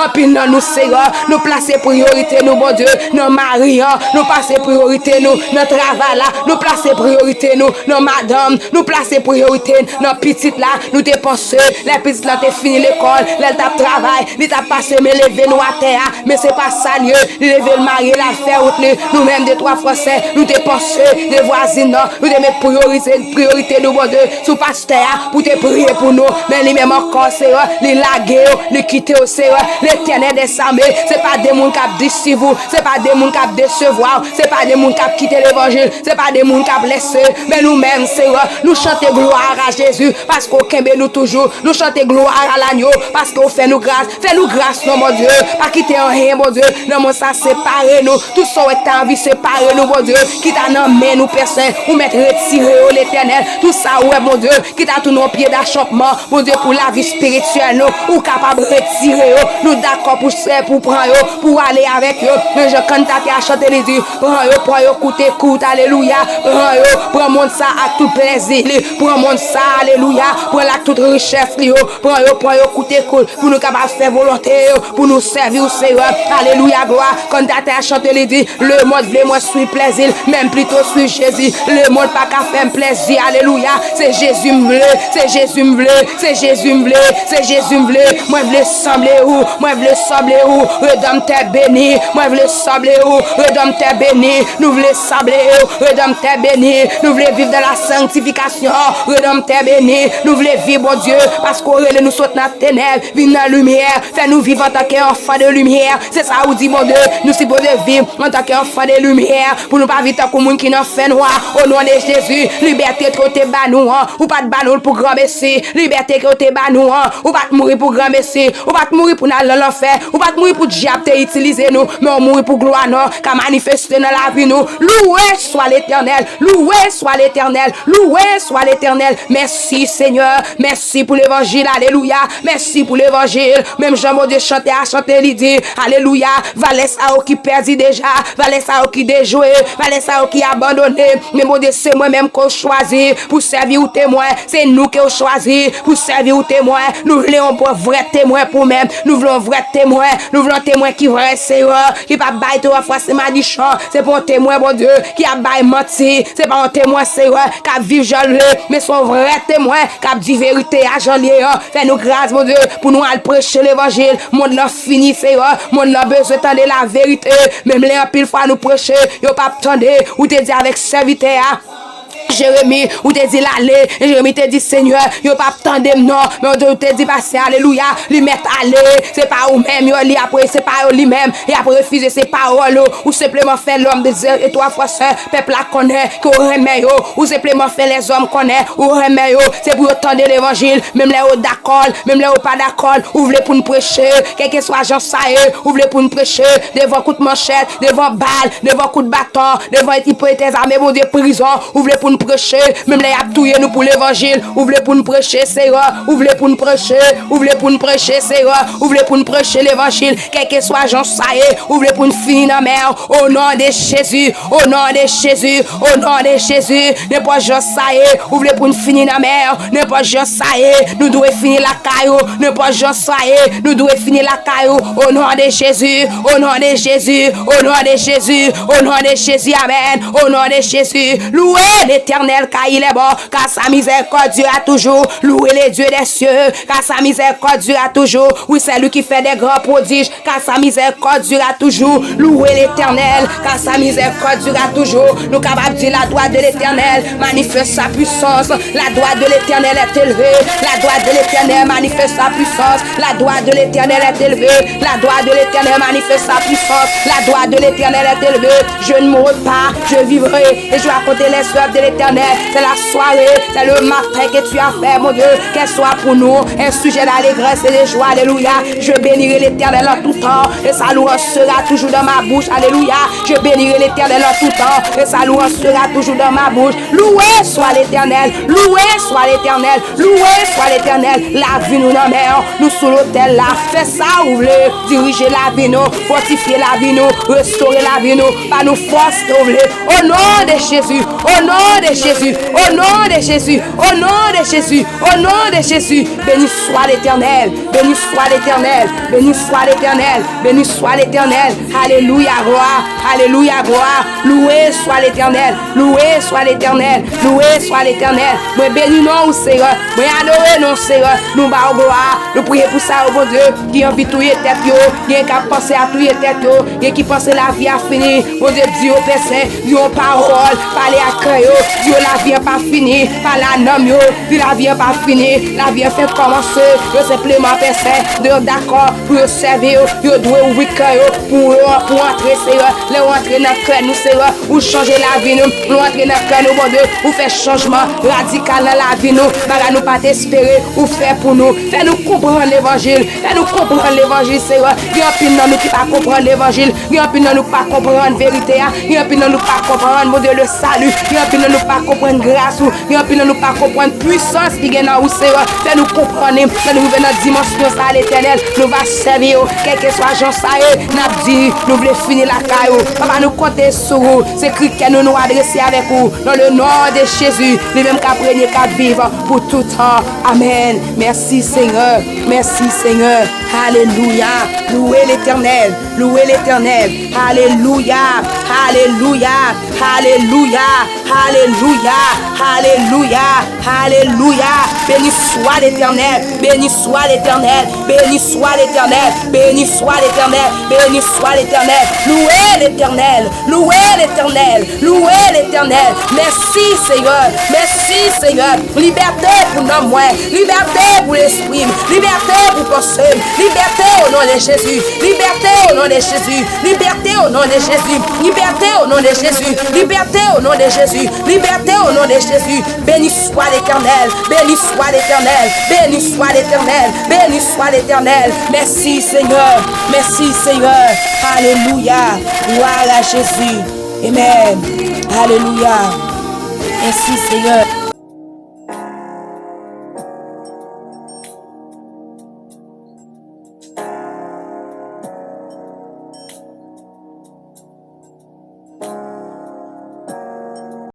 Anpil nan nou, Seyè, nou plase priyorite nou, Bondye, nan mari an, nou plase priyorite nou nan travay la, nou plase priyorite nou nan madanm, nou plase priyorite nan pitit la. Nou te panse lè pitit la te fini lekòl, lè l t ap travay, li t ap pase men leve nou atè a, men se pa sa l ye. Li leve l marye, l al fè wout li. Nou menm de twa fwa sè, nou te panse de vwazin nan, nou te met priyorite, priyorite nou, Bondye, sou pastè a pou te priye pou nou. Men li menm ankò, Seyè, li lage yo, li kite yo, Seyè. Letènèl dèzame, se pa de moun k ap desiv ou, se pa de moun k ap desevwa w, se pa de moun k ap kite levanjil, se pa de moun k ap lèse. Men nou menm, Seyè, nou chante glwa a Jezi, paske w kenbe nou toujou. Nou chante glwa a Lanyo, paske w fè nou gras. Fè nou gras, non, Bondye. Pa kite anyen, Bondye, nan mond sa separe nou. Tout sa w wè ki ta anvi separe nou, Bondye, ki ta nan men nou, Pè Sen, ou mèt retire yo, Letènèl. Tout sa w wè, Bondye, ki ta tounen yon pye dachòpman, Bondye, pou lavi espirityèl nou, ou kapab retire yo. Nou dakò pou sè, pou pran yo, pou ale avèk yo. Men jan kantatè a chante, li di, pran yo, pran yo kout e kout, alelouya. Pran yo, pran mond sa ak tout plèzi li. Pran mond sa, alelouya. Pran l ak tout richès li yo. Pran yo, pran yo kout e kout, pou nou kapab fè volonte yo, pou nou sèvi w, Seyè. Alelouya, glwa. Kantatè a chante, li di, lemonn vle mwen swiv plèzi l, men m plito swiv Jezi. Lemonn pa ka fè m plèzi, alelouya. Se Jezi m vle, se Jezi m vle, se Jezi m vle, se Jezi m vle. Mwen vle sanble ou, mwen vle sanble ou, Redanmtè beni. Mwen vle sanble ou, Redanmtè beni. Nou vle sanble ou, Redanmtè beni. Nou vle viv nan la sanktifikasyon, Redanmtè beni. Nou vle viv, Bondye, paske w rele nou sot nan tenèb, vin nan limyè. Fè nou viv antanke anfan de limyè. Se sa ou di, Bondye, nou sipoze viv antanke anfan de limyè, pou nou pa viv tankou moun ki nan fènwa. O non de Jezi, libète ke w te ba nou an, ou pa t ba nou l pou granmesi. Libète ke w te ba nou an, ou pa t mouri pou granmesi. Ou pa t mouri pou n al nan lanfè. Ou pa t mouri pou dyab te itilize nou, men w mouri pou glwa non ka manifeste nan lavi nou. Louwe swa Letènèl, louwe swa Letènèl, louwe swa Letènèl. Mèsi, Senyè. Mèsi pou levanjil, alelouya. Mèsi pou levanjil. Menm jan Bondye chante a chante, li di, alelouya, valè sa yo ki pèdi deja, valè sa yo ki dejwe, valè sa yo ki abandone. Men Bondye, se mwen menm ke w chwazi pou sèvi w temwen. Se nou ke w chwazi pou sèvi w temwen. Nou vle yon bon vrè temwen pou menm. Nou vle yon vrè temwen. Nou vle yon temwen ki vrè, Seyè, ki pa bay twa fwa se madichon. Se pa yon temwen, Bondye, ki ap bay manti. Se pa yon temwen, Seyè, k ap viv jan l vle, men se yon vrè temwen k ap di verite a jan l ye an. Fè nou gras, Bondye, pou nou al preche levanjil. Mond lan fini, Seyè. Mond lan bezwen tande laverite. Menm lè anpil fwa nou preche, yo p ap tande. Ou te di avèk sèvitè a, Jeremi, ou te di l ale. Jeremi te di, Senyè, yo p ap tande m non. Men ou te di, pastè, alelouya, li mèt ale. Se pa ou menm yo li ap, se pa yo li menm y ap refize, se pawòl ou. Ou senpleman fè lòm de Dye e twa fwa sen pèp la konnen ke w renmen yo. Ou senpleman fè lèzòm konnen ou renmen yo. Se pou yo tande levanjil, menm lè yo dakò l, menm lè yo pa dakò l. Ou vle pou n preche, kèlkeswa jan sa ye, ou vle pou n preche, devan kout manchèt, devan bal, devan kout baton, devan ipotèz ame, Bondye, prizon. Ou vle pou n preche, menm lè y ap touye nou pou levanjil. Ou vle pou n preche, Seyè. Ou vle pou n preche. Ou vle pou n preche, Seyè. Ou vle pou n preche levanjil, kèlkeswa jan sa ye. Ou vle pou n fini nan men w. O non de Jezi, o non de Jezi, o non de Jezi. Nenpòt jan sa ye, ou vle pou n fini nan men w. Nenpòt jan sa ye, nou dwe fini lakay ou. Nenpòt jan sa ye, nou dwe fini lakay ou. O non de Jezi, o non de Jezi, o non de Jezi, o non de Jezi, amèn. O non de Jezi, louwe Letènèl. Éternel, car il est bon, car sa miséricorde durera toujours. Louez le Dieu des cieux, car sa miséricorde durera toujours. Oui, c'est lui qui fait des grands prodiges, car sa miséricorde durera toujours. Louez l'Éternel, car sa miséricorde durera toujours. Nou kapab di, la droite de l'Éternel manifeste sa puissance. La droite de l'Éternel est élevée. La droite de l'Éternel manifeste sa puissance. La droite de l'Éternel est élevée. La droite de l'Éternel manifeste sa puissance. La droite de l'Éternel est élevée. Je ne mourrai pas, je vivrai et je raconterai les œuvres de l'Éternel. C'est la soirée, c'est le matin que tu as fait, mon Dieu. Qu'elle soit pour nous un sujet d'allégresse et de joie. Alléluia. Je bénirai l'Éternel en tout temps et sa louange sera toujours dans ma bouche. Alléluia. Je bénirai l'Éternel en tout temps et sa louange sera toujours dans ma bouche. Loué soit l'Éternel, loué soit l'Éternel, loué soit l'Éternel. Lavi nou nan men w, nou sou lotèl la. Fè sa ou vle, dirije lavi nou, fòtifye lavi nou, restore lavi nou, ba nou fòs ke w vle. Au nom de Jésus, au nom de Jésus, au nom de Jésus, au nom de Jésus, au nom de Jésus. Béni soit l'Éternel, béni soit l'Éternel, béni soit l'Éternel, béni soit l'Éternel. Alelouya, glwa, alelouya, glwa. Loué soit l'Éternel, loué soit l'Éternel, loué soit l'Éternel. Mwen beni non ou, Seyè. Mwen adore non, Seyè. Nou ba ou glwa. Nou priye pou sa yo, Bondye, ki anvi touye tèt yo, gen k ap panse a touye tèt yo, gen ki panse lavi a fini. Bondye, di yo, Pè Sen, di yo pawòl, pale ak kè yo, di yo lavi an pa fini, pale a nanm yo, di lavi an pa fini, lavi an fenk kòmanse. Yo senpleman, Pè Sen, di yo dakò pou yo sèvi yo, yo dwe ouvri kè yo pou yo, pou antre, Seyè. Lè w antre nan kè nou, Seyè, ou chanje lavi nou. Lè w antre nan kè nou, Bondye, ou fè chanjman radikal nan lavi nou. Bagay nou pa t espere, ou fè pou nou. Fè nou konprann levanjil. Fè nou konprann levanjil, Seyè. Gen anpil nan nou ki pa konprann levanjil. Gen anpil nan nou ki pa konprann verite a. Gen anpil nan nou ki pa konprann, Bondye, le salut. Gen anpil nan nou ki pa konprann gras ou. Gen anpil nan nou pa konprann pwisans ki gen nan ou, Seyè. Fè nou konprann li. Lè nou rive nan dimansyon sa a, Letènèl, nou va sèvi ou. Kèlkeswa jan sa ye, n ap di, nou vle fini lakay ou. Papa, nou konte sou ou. Se kri kè nou, nou adrese avèk ou. Dans le nom de Jésus, li menm k ap renye, k ap viv pou tout tan. Amèn. Mèsi, Senyè. Mèsi, Senyè. Alelouya. Louez l'Éternel. Louez l'Éternel. Alelouya. Alelouya. Alelouya. Alelouya. Alelouya. Alelouya. Béni soit l'Éternel. Béni soit l'Éternel. Béni soit l'Éternel. Béni soit l'Éternel. Béni soit l'Éternel. Louez l'Éternel. Louez l'Éternel. Louez l'Éternel. Mèsi, Senyè. Mèsi, Senyè. Libète pou nanm mwen. Libète pou lespri m. Libète pou panse m. Libète au nom de Jésus. Libète au nom de Jésus. Libète au nom de Jésus. Libète au nom de Jésus. Libète au nom de Jésus. Libète au nom de Jésus. Béni soit l'Éternel. Béni soit l'Éternel. Béni soit l'Éternel. Béni soit l'Éternel. Mèsi, Senyè. Mèsi, Senyè. Alelouya. Glwa a Jezi. Amèn. Alelouya. Mèsi, Senyè.